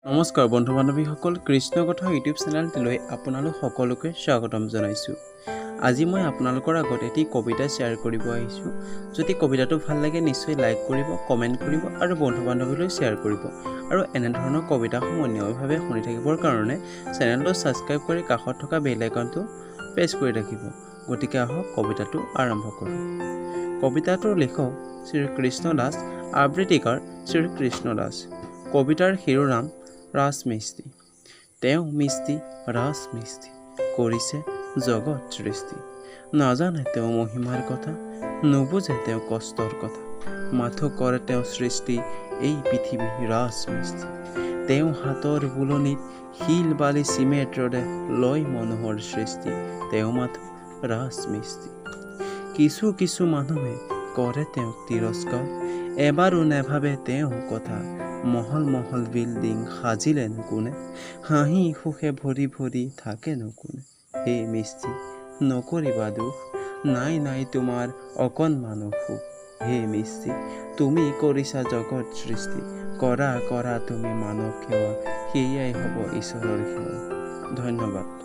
নমস্কাৰ বন্ধু বান্ধৱীসকল, কৃষ্ণ কথা ইউটিউব চেনেলটিলৈ আপোনালোক সকলোকে স্বাগতম জনাইছোঁ। আজি মই আপোনালোকৰ আগত এটি কবিতা শ্বেয়াৰ কৰিব আহিছোঁ। যদি কবিতাটো ভাল লাগে নিশ্চয় লাইক কৰিব, কমেণ্ট কৰিব আৰু বন্ধু বান্ধৱীলৈ শ্বেয়াৰ কৰিব। আৰু এনেধৰণৰ কবিতাসমূহ নিয়মীয়াভাৱে শুনি থাকিবৰ কাৰণে চেনেলটো ছাবস্ক্ৰাইব কৰি কাষত থকা বেল আইকনটো প্ৰেছ কৰি ৰাখিব। গতিকে আহক কবিতাটো আৰম্ভ কৰোঁ। কবিতাটোৰ লেখক শ্ৰী কৃষ্ণ দাস, আবৃত্তিকাৰ শ্ৰী কৃষ্ণ দাস। কবিতাৰ শিৰোনাম ৰাজমিস্ত্ৰী। তেওঁ মিস্ত্ৰী, ৰাজমিস্ত্ৰী, কৰিছে জগত সৃষ্টি। নাজানে তেওঁ মহিমাৰ কথা, নুবুজে তেওঁ কষ্টৰ কথা, মাথো কৰে তেওঁ সৃষ্টি এই পৃথিৱী ৰাজমিস্ত্ৰী। তেওঁ হাতৰ বুলনিত শিল বালি চিমেণ্ট ৰদে লয় মনোহৰ সৃষ্টি, তেওঁ মাথো ৰাজমিস্ত্ৰী। কিছু কিছু মানুহে কৰে তেওঁক তিৰস্কাৰ, এবাৰো নেভাবে তেওঁ কথা। মহল মহল বিল্ডিং সাজিলেনো কোনে, হাঁহি সুখে ভৰি ভৰি থাকেনো কোনে? হে মিস্ত্ৰী, নকৰিবা দুখ, নাই নাই তোমাৰ অকণমানো সুখ। হে মিস্ত্ৰী, তুমি কৰিছা জগত সৃষ্টি, কৰা কৰা তুমি মানৱ সেৱা, সেয়াই হ'ব ঈশ্বৰৰ সেৱা। ধন্যবাদ।